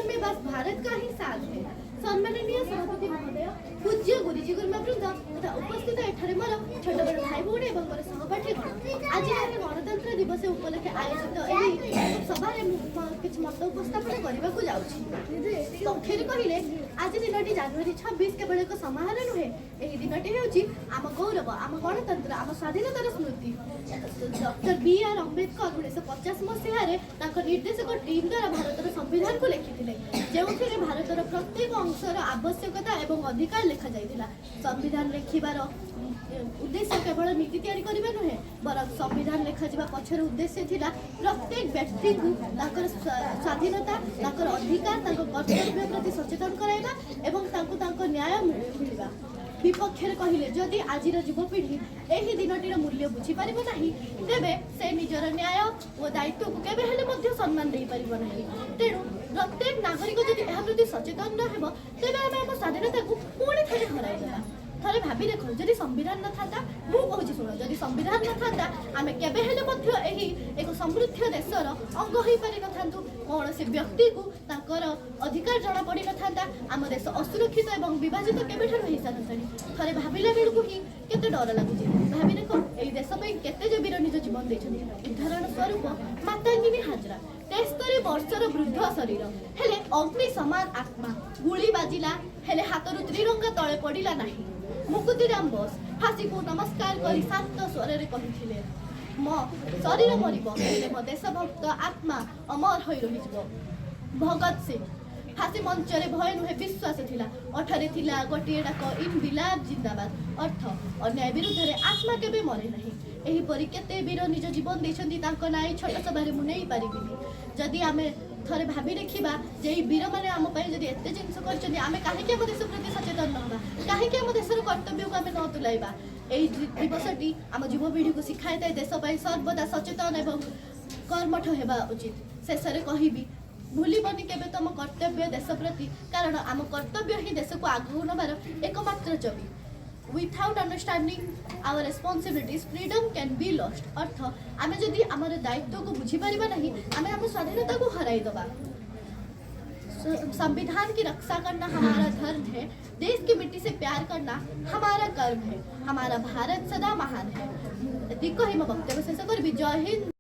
में बस भारत का ही साथ है। ସମ୍ମାନନୀୟ ସଭାପତି ମହୋଦୟ, ପୂଜ୍ୟ ଗୁରୁଜୀ ଗୁରୁମା ବୃନ୍ଦ ତଥା ଉପସ୍ଥିତ ଏଠାରେ ମୋର ଛୋଟ ବଡ଼ ଭାଇ ଭଉଣୀ ଏବଂ ମୋର ସହପାଠୀଗଣ, ଆଜି ଆମେ ଗଣତନ୍ତ୍ର ଦିବସ ଉପଲକ୍ଷେ ଆୟୋଜିତ ଏହି ସଭାରେ ମୁଁ କିଛି ମତ ଉପସ୍ଥାପନ କରିବାକୁ ଯାଉଛି। ପକ୍ଷରେ କହିଲେ, ଆଜି ଦିନଟି ଜାନୁଆରୀ 26 କେବଳ ଏକ ସମାରୋହ ନୁହେଁ। ଏହି ଦିନଟି ହେଉଛି ଆମ ଗୌରବ, ଆମ ଗଣତନ୍ତ୍ର, ଆମ ସ୍ୱାଧୀନତାର ସ୍ମୃତି। ଡକ୍ଟର ବି ଆର୍ ଅମ୍ବେଦକର 1950 ମସିହାରେ ତାଙ୍କ ନିର୍ଦ୍ଦେଶକ ଟିମ୍ ଦ୍ୱାରା ଭାରତର ସମ୍ବିଧାନକୁ ଲେଖିଥିଲେ, ଯେଉଁଥିରେ ଭାରତର ପ୍ରତ୍ୟେକ ଅଂଶର ଆବଶ୍ୟକତା ଏବଂ ଅଧିକାର ଲେଖାଯାଇଥିଲା। ସମ୍ବିଧାନ ଲେଖିବାର ଉଦ୍ଦେଶ୍ୟ କେବଳ ନୀତି ତିଆରି କରିବା ନୁହେଁ, ବରଂ ସମ୍ବିଧାନ ଲେଖାଯିବା ପଛର ଉଦ୍ଦେଶ୍ୟ ଥିଲା ପ୍ରତ୍ୟେକ ବ୍ୟକ୍ତିଙ୍କୁ ତାଙ୍କର ସ୍ୱାଧୀନତା, ତାଙ୍କର ଅଧିକାର, ତାଙ୍କ କର୍ତ୍ତବ୍ୟ ପ୍ରତି ସଚେତନ କରାଇବା ଏବଂ ତାଙ୍କୁ ତାଙ୍କ ନ୍ୟାୟ ମିଳିବା। ବିପକ୍ଷରେ କହିଲେ, ଯଦି ଆଜିର ଯୁବପିଢ଼ି ଏହି ଦିନଟିର ମୂଲ୍ୟ ବୁଝିପାରିବ ନାହିଁ, ତେବେ ସେ ନିଜର ନ୍ୟାୟ ଓ ଦାୟିତ୍ୱକୁ କେବେ ହେଲେ ମଧ୍ୟ ସମ୍ମାନ ଦେଇପାରିବ ନାହିଁ। ତେଣୁ ପ୍ରତ୍ୟେକ ନାଗରିକ ଯଦି ଏହା ପ୍ରତି ସଚେତନ ନ ହେବ, ତେବେ ଆମେ ଆମ ସ୍ୱାଧୀନତାକୁ ପୁଣି ଥରେ ହରାଇଦେବା। ଥରେ ଭାବି ଦେଖ, ଯଦି ସମ୍ବିଧାନ ନଥାନ୍ତା, ମୁଁ କହୁଛି ଶୁଣ, ଯଦି ସମ୍ବିଧାନ ନଥାନ୍ତା, ଆମେ କେବେ ହେଲେ ମଧ୍ୟ ଏହି ଏକ ସମୃଦ୍ଧ ଦେଶର ଅଙ୍ଗ ହୋଇପାରିନଥାନ୍ତୁ। କୌଣସି ବ୍ୟକ୍ତିକୁ ତାଙ୍କର ଅଧିକାର ଜଣା ପଡ଼ିନଥାନ୍ତା। ଆମ ଦେଶ ଅସୁରକ୍ଷିତ ଏବଂ ବିଭାଜିତ କେବେଠାରୁ ହେଇସାରନ୍ତାଣି। ଥରେ ଭାବିଲା ବେଳକୁ ହିଁ କେତେ ଡର ଲାଗୁଛି। ଭାବି ଦେଖ, ଏଇ ଦେଶ ପାଇଁ କେତେ ଯେ ବୀର ନିଜ ଜୀବନ ଦେଇଛନ୍ତି। ଉଦାହରଣ ସ୍ୱରୂପ ମାତାଙ୍ଗିନୀ ହାଜରା, 73 ବର୍ଷର ବୃଦ୍ଧ ଶରୀର, ହେଲେ ଅଗ୍ନି ସମାନ ଆତ୍ମା। ଗୁଳି ବାଜିଲା, ହେଲେ ହାତରୁ ତ୍ରିରଙ୍ଗା ତଳେ ପଡ଼ିଲା ନାହିଁ। ମୁକୁନ୍ଦିରାମ ବୋଷ ଫାଶୀକୁ ନମସ୍କାର କରି ଶାନ୍ତ ସ୍ୱରରେ କହିଥିଲେ, "ମୋ ଶରୀର ମରିବ, ହେଲେ ମୋ ଦେଶଭକ୍ତ ଆତ୍ମା ଅମର ହୋଇ ରହିଯିବ।" ଭଗତ ସିଂ, ଫାଶୀ ମଞ୍ଚରେ ଭୟ ନୁହେଁ, ବିଶ୍ୱାସ ଥିଲା। ଓଠରେ ଥିଲା ଗୋଟିଏ ଡାକ, "ଇନକିଲାବ ଜିନ୍ଦାବାଦ।" ଅର୍ଥ, ଅନ୍ୟାୟ ବିରୁଦ୍ଧରେ ଆତ୍ମା କେବେ ମରେ ନାହିଁ। ଏହିପରି କେତେ ବୀର ନିଜ ଜୀବନ ଦେଇଛନ୍ତି, ତାଙ୍କ ନାଁ ଏଇ ଛୋଟ ସଭାରେ ମୁଁ ନେଇପାରିବିନି। ଯଦି ଆମେ ଥରେ ଭାବି ଦେଖିବା ଯେ ଏଇ ବୀରମାନେ ଆମ ପାଇଁ ଯଦି ଏତେ ଜିନିଷ କରିଛନ୍ତି, ଆମେ କାହିଁକି ଆମ ଦେଶ ପ୍ରତି ସଚେତନ ନ ହେବା? କାହିଁକି ଆମ ଦେଶର କର୍ତ୍ତବ୍ୟକୁ ଆମେ ନ ତୁଲାଇବା? ଏଇ ଦିବସଟି ଆମ ଯୁବପିଢ଼ିକୁ ଶିଖାଇଥାଏ, ଦେଶ ପାଇଁ ସର୍ବଦା ସଚେତନ ଏବଂ କର୍ମଠ ହେବା ଉଚିତ। ଶେଷରେ କହିବି, ଭୁଲିବନି କେବେ ତମ କର୍ତ୍ତବ୍ୟ ଦେଶ ପ୍ରତି, କାରଣ ଆମ କର୍ତ୍ତବ୍ୟ ହିଁ ଦେଶକୁ ଆଗକୁ ନେବାର ଏକମାତ୍ର ଚାବି। Without understanding our responsibilities, freedom can be lost. ଅର୍ଥ, ଆମେ ଯଦି ଆମର ଦାୟିତ୍ୱକୁ ବୁଝିପାରିବା ନାହିଁ, ଆମେ ଆମ ସ୍ୱାଧୀନତାକୁ ହରାଇଦେବା। संविधान की रक्षा करना हमारा धर्म है, देश की मिट्टी से प्यार करना हमारा कर्म है, हमारा भारत सदा महान है। ଏତିକି କହି ମୋ ବକ୍ତବ୍ୟ ଶେଷ କରିବି। ଜୟ ହିନ୍ଦ।